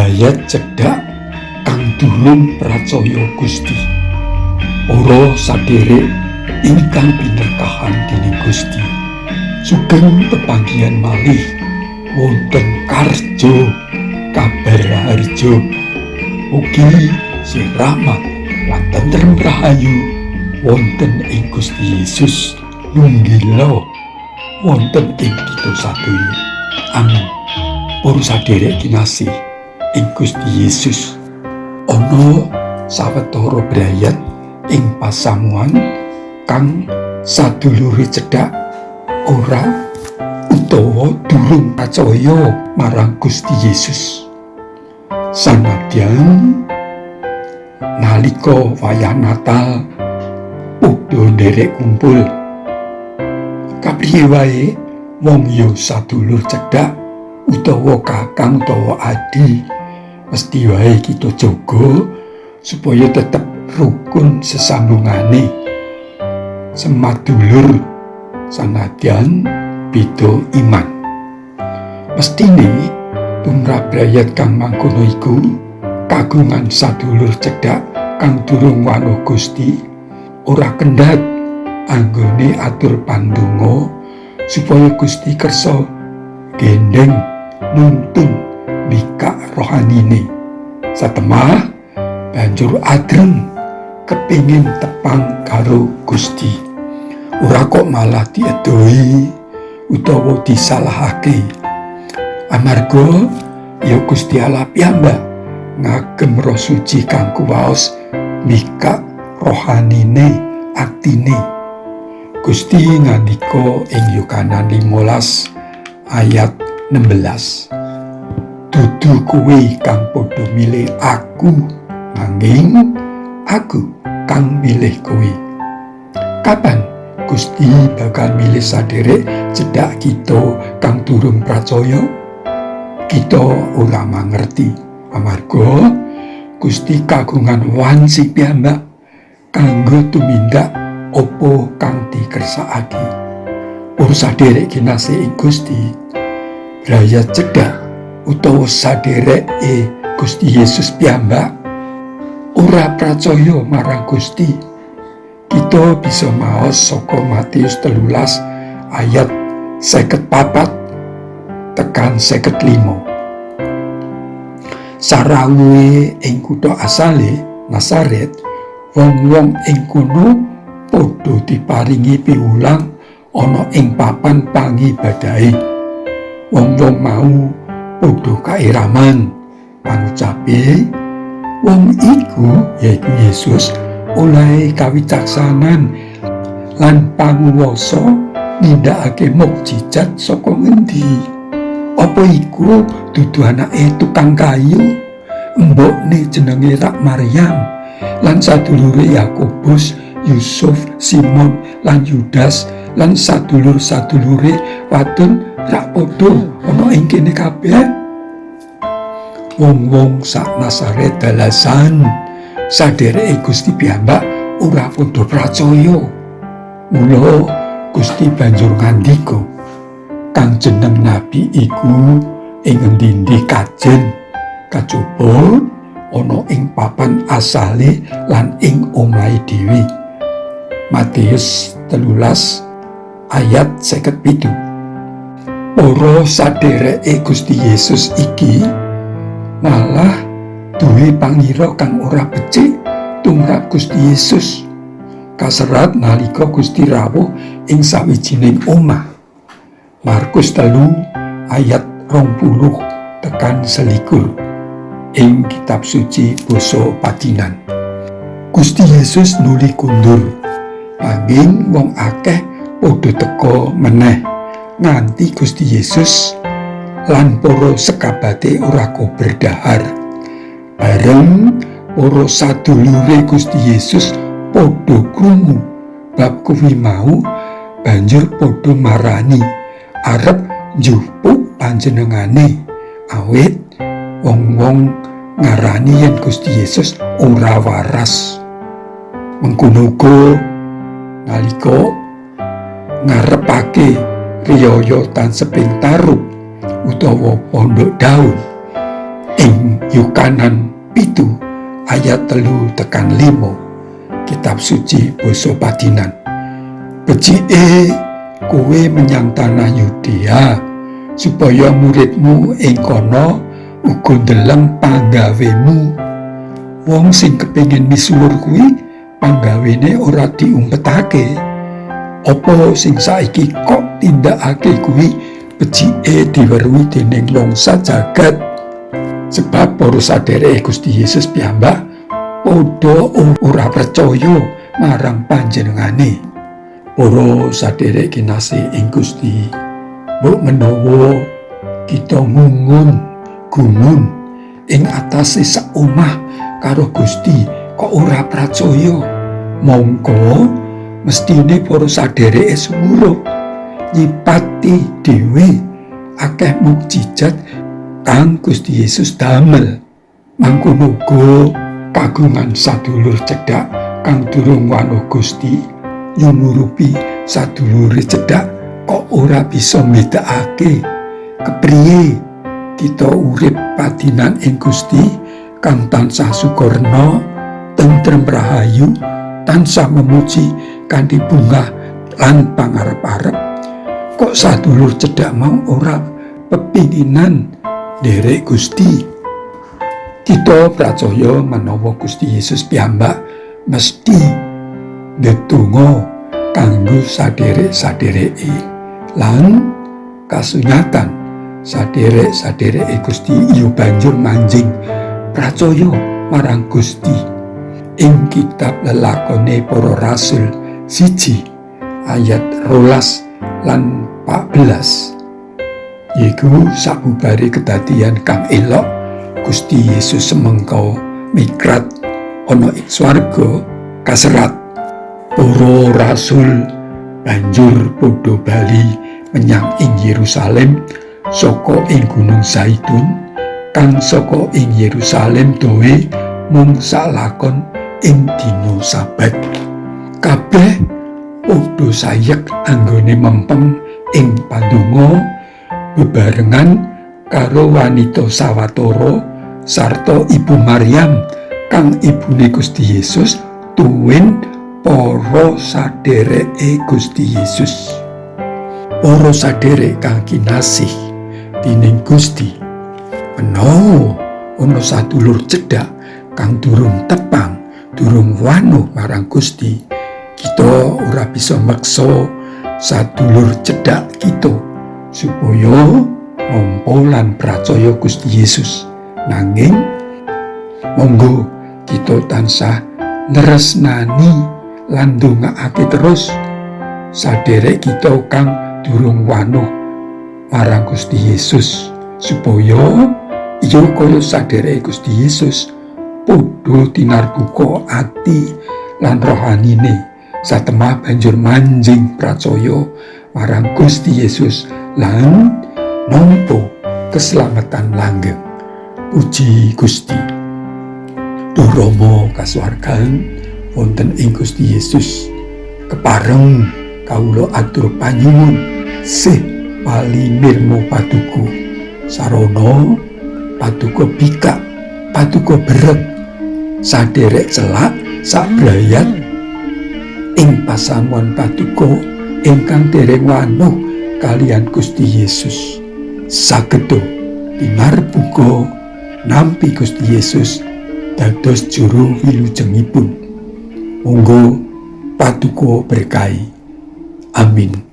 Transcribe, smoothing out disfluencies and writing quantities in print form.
Brayat cedhak kang durung pracaya Gusti. Para saderek ingkang pinerkahan dening Gusti, sugeng pepanggihan malih wonten Karjo Kabar Raharjo. Mugi sih rahmat lan tentrem rahayu wonten ing Gusti Yesus nunggila wonten ing kita sadaya. Amin. Para saderek kinasih ing Gusti Yesus, ana sawetara brayat ing pasamuan kang sadulure cedhak ora utawa durung percaya marang Gusti Yesus. Sanadyan nalika wayah Natal padha nderek kumpul, kapriye wae wong ya sadulur cedhak utawa kakang utawa adi, mesti wae kita jaga supaya tetep rukun sesambungane semadulur sanadyan beda iman. Mestine tumrap brayat kang mangkono iku kagungan sadulur cedhak kang durung wanoh Gusti, ora kendhat anggone atur pandonga supaya Gusti kersa gendeng nuntun bikak rohanine. Satemah banjur adreng kepingin tepang karo Gusti. Ora kok malah diedohi utawa disalahake. Amarga ya Gusti Allah piyambak ngagem Roh Suci kang kuwaos mikak rohanine atine. Gusti ngandika ing Yohanes 15 ayat 16. Dudu kowe kang padha milih aku, nanging aku kang milih kowe. Kapan Gusti bakal milih saderek cedhak kita kang durung pracaya? Kita ora mangerti, amarga Gusti kagungan wanci piyambak kanggo tumindak apa kang dikersakake. Para saderek kinasih ing Gusti, brayat cedhak utawa sadereke Gusti Yesus piyambak ora pracaya marang Gusti. Kita bisa maos saka Matius 13 ayat 54 tekan 55. Sarawuhe ing kutha asale Nazaret, wong-wong ing kono padha diparingi piwulang ana ing papan pangibadahe. Wong-wong mau padha kairaman pangucape, wong iku, yaiku Yesus, olehe kawicaksanan lan panguwasa nindakake mukjizat saka ngendi? Apa iku dudu anake tukang kayu? Mbokne jenenge rak Maryam, lan sadulure Yakobus, Yusuf, Simon lan Yudas, lan sadulur-sadulure wadon rak padha ana ing kene kabeh. Wong-wong sak Nazaret dalasan sadereke Gusti piyambak ora padha pracaya. Mula Gusti banjur ngandika, kang jeneng nabi iku ing endi-endi kajen, kajaba ana ing papan asale lan ing omahe dhewe. Matius 13 ayat 57. Para sadereke Gusti Yesus iki malah duwe pangira kang ora becik tumrap Gusti Yesus. Kaserat nalika Gusti rawuh ing sawijining omah. Markus 3 ayat 20 tekan 21 ing kitab suci basa Padinan. Gusti Yesus nuli kundur, nanging wong akeh padha teka meneh nganti Gusti Yesus lan para sekabate ora kober dahar. Bareng para sadulure Gusti Yesus padha krungu bab kuwi mau, banjur padha marani arep njupuk panjenengane, awit wong-wong ngarani yen Gusti Yesus ora waras. Mengkono uga nalika ngarepake riyaya tanseping tarub utawa pondok daun ing ing Yohanan 7 ayat 3 tekan 5, kitab suci basa Padinan. Becike kowe menyang tanah Yudea supaya muridmu ing kono uga ndeleng panggawemu. Wong sing kepengin misuwur kuwi panggawene ora diumpetake. Apa sing saiki kok tindakake kuwi becike diweruhi dening wong sajagat. Sebab para sadhereke Gusti Yesus piyambak padha ora percaya marang panjenengane. Para sadherek kinasih ing Gusti, mbok menawa kita ngungun gumun ing atase sak omah karo Gusti kok ora percaya. Mongko mestine para sadhereke sumurup nyipati dhewe akeh mukjizat kang Gusti Yesus damel. Mangkono uga kagungan sadulur cedhak kang durung wanoh Gusti, nyumurupi sadulure cedhak kok ora bisa mbedakake kepriye kita urip padinan ing Gusti kang tansah sukarna, tentrem rahayu, tansah memuji kanthi bungah lan pangarep-arep. Kok sadulur cedhak mau ora pepinginan nderek Gusti? Kita pracaya menawa Gusti Yesus piyambak mesti ndedonga kanggo saderek-sadereke, lan kasunyatan saderek-sadereke Gusti iya banjur manjing pracaya marang Gusti. Ing kitab Lelakone Para Rasul 1 ayat 12 lan 14, yaiku sabubare kedadian kang elok Gusti Yesus semengko mikrat ana ing swarga, kaserat para rasul banjur padha bali menyang ing Yerusalem saka ing Gunung Zaitun, kang saka ing Yerusalem dowe mung salakon ing dina Sabat. Kabeh padha sayek anggone mempeng ing pandonga bebarengan karo wanita sawetara sarta Ibu Maryam kang ibune Gusti Yesus tuwin para sadereke Gusti Yesus. Para saderek kang kinasih dening Gusti, menawa ana sadulur cedhak kang durung tepang, durung wanoh marang Gusti, kita ora bisa meksa sadulur cedhak kita supaya nampa lan pracaya Gusti Yesus. Nanging monggo kita tansah nresnani lan ndongaake terus saderek kita kang durung wanoh marang Gusti Yesus, supaya iya kaya sadereke Gusti Yesus padha tinarbuka ati lan rohanine satemah banjur manjing pracaya marang Gusti Yesus lan nampa keselamatan langgeng. Puji Gusti. Duh Rama kasuwargan wonten ing Gusti Yesus, kepareng kawula atur panyuwun sih palinirma paduka sarana, paduka bikak, paduka berek saderek celak sabrayat ing pasamuan paduka ingkang dereng wanuh kalian Gusti Yesus. Sageda tinarbuka nampi Gusti Yesus dados juru wilujengipun. Monggo paduka berkahi. Amin.